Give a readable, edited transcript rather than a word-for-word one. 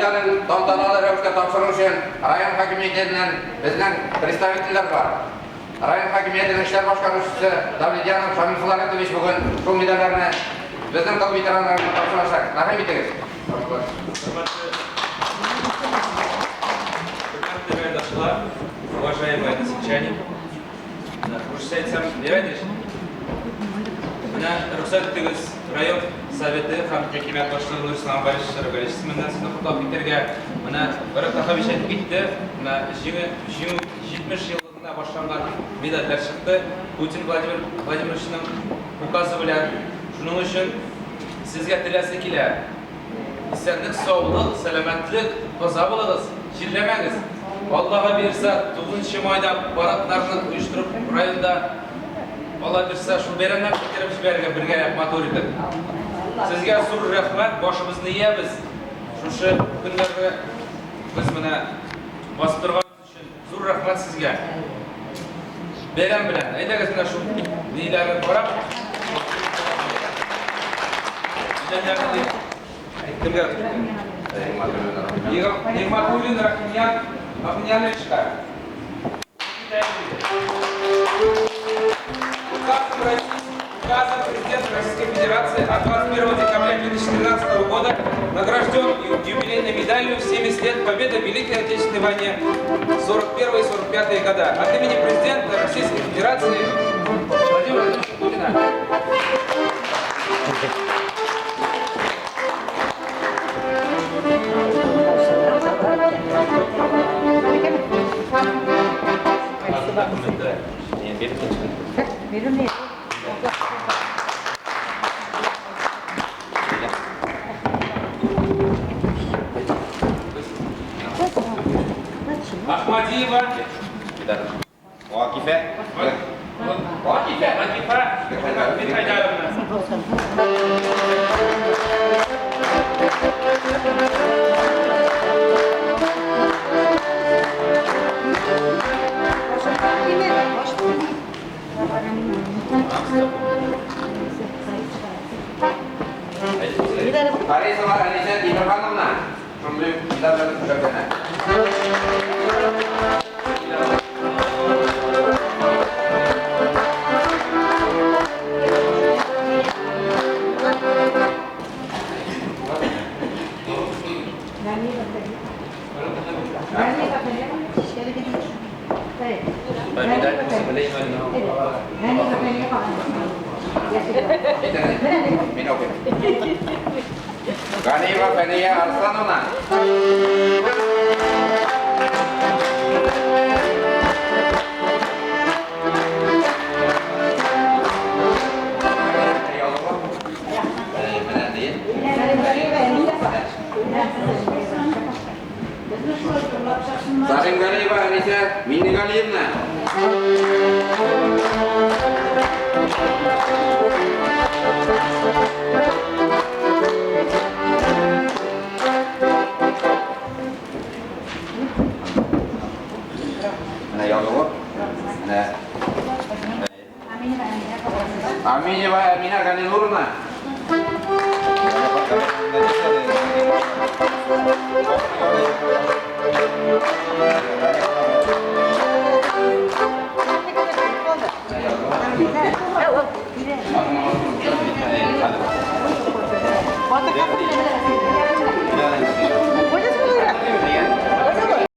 медален тантаналы рәвештә тапшыру өчен район хакимиятеннән безнең представительләр бар. Район хакимиятенең эшләр башкаручысы Давлетьянов Шамил Флоретович бүген шул медальләрне безнең тыл ветераннарына тапшырачак. Рәхим итегез. Хөрмәтле райондашлар, уважаемые односельчане, русча әйтсәм, ярайдыр. Менә рөхсәт итегез, район советы һәм хакимият башлыгы Нурислам Борисович Шәрәфгалиевич исеменнән сезне котлап китәргә. Менә Барак Тахович әйтеп китте, менә җиңү, җиңү 70 еллыгына башланган медальләр чыкты. Путин Владимир Владимировичның указы белән. Шуның өчен сезгә теләсе килә. Исәнлек, саулык, сәламәтлек, таза булыгыз, чирләмәгез. Аллага бирса, 9 майда парадларны оештырып районда Алла бирса, шул бәйрәмнәр үткәреп җибәрергә бергәләп матур итеп. Сезгә зур рәхмәт, башыбызны иябез. Шушы көннәрдә без менә басып торган Зур рәхмәт сезгә. Бәйрәм белән. Әйдәгез менә шул ниләрне карап. Медальләрне кемгә? Нигматуллин Рахимьян Ахмияновичка. Указом президента Российской Федерации от 21 декабря 2013 года награжден юбилейной медалью 70 лет Победы в Великой Отечественной войне 41-45 года. От имени президента Российской Федерации Владимира Владимировича Путина. Ахмадиева. Вакифә. Вакифә. Вакифә. Мирхайдаровна. Харисова Әнисә Тимерхановна шундый медаль белән бүләкләнә. Мин укыйм. Ганиева Фәния Арслановна. Сәлимгалиева Әнисә Миннегалиевна. Менә язылып. Менә Аминева Әминә Галинуровна.